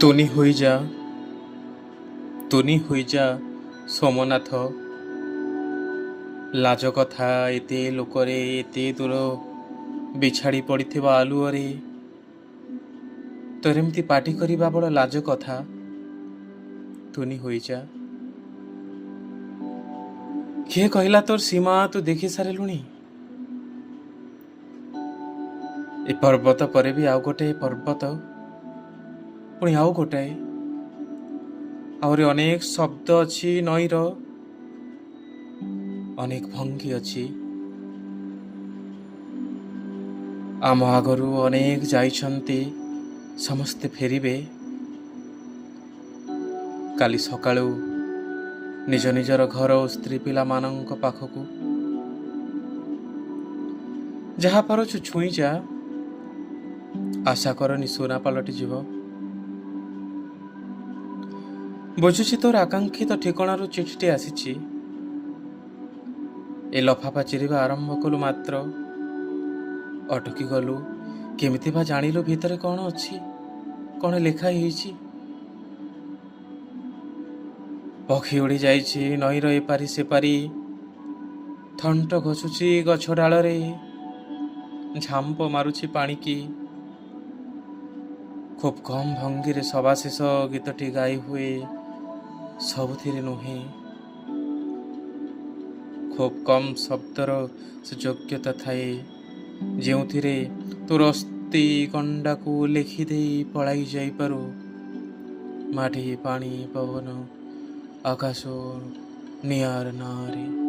ତୁନି ହୋଇଯା, ତୁନି ହୋଇଯା ସୋମନାଥ। ଲାଜ କଥା, ଏତେ ଲୋକରେ, ଏତେ ଦୂର ବିଛାଡ଼ି ପଡ଼ିଥିବା ଆଲୁଅରେ ତୋର ଏମିତି ପାଟି କରିବା ବଡ଼ ଲାଜ କଥା। ତୁନି ହୋଇଯା। କିଏ କହିଲା ତୋର ସୀମା ତୁ ଦେଖି ସାରିଲୁଣି? ଏ ପର୍ବତ ପରେ ବି ଆଉ ଗୋଟାଏ ପର୍ବତ, ପୁଣି ଆଉ ଗୋଟାଏ, ଆହୁରି ଅନେକ ଶବ୍ଦ ଅଛି ନଈର, ଅନେକ ଭଙ୍ଗୀ ଅଛି। ଆମ ଆଗରୁ ଅନେକ ଯାଇଛନ୍ତି, ସମସ୍ତେ ଫେରିବେ କାଲି ସକାଳୁ ନିଜ ନିଜର ଘର ଓ ସ୍ତ୍ରୀ ପିଲାମାନଙ୍କ ପାଖକୁ। ଯାହା ପାରୁଛୁ ଛୁଇଁ ଯା, ଆଶା କରନି ସୁନା ପାଲଟି ଯିବ। ବୁଝୁଛି, ତୋର ଆକାଂକ୍ଷିତ ଠିକଣାରୁ ଚିଠିଟି ଆସିଛି। ଏ ଲଫାଫା ଚିରିବା ଆରମ୍ଭ କଲୁ ମାତ୍ର ଅଟକି ଗଲୁ। କେମିତି ବା ଜାଣିଲୁ ଭିତରେ କ'ଣ ଅଛି, କ'ଣ ଲେଖା ହେଇଛି? ପକ୍ଷୀ ଉଡ଼ି ଯାଇଛି ନଈର ଏପାରି ସେପାରି, ଥଣ୍ଟ ଘଷୁଛି ଗଛ ଡାଳରେ, ଝାମ୍ପ ମାରୁଛି ପାଣିକି। ଖୁବ୍ କମ୍ ଭଙ୍ଗୀରେ ସବାଶେଷ ଗୀତଟି ଗାଇ ହୁଏ, ସବୁଥିରେ ନୁହେଁ। ଖୁବ୍ କମ୍ ଶବ୍ଦର ସେ ଯୋଗ୍ୟତା ଥାଏ ଯେଉଁଥିରେ ତୋର ଅସ୍ଥି ଗଣ୍ଡାକୁ ଲେଖିଦେଇ ପଳାଇ ଯାଇପାରୁ ମାଟି, ପାଣି, ପବନ, ଆକାଶ, ନିଆଁର ନାଁରେ।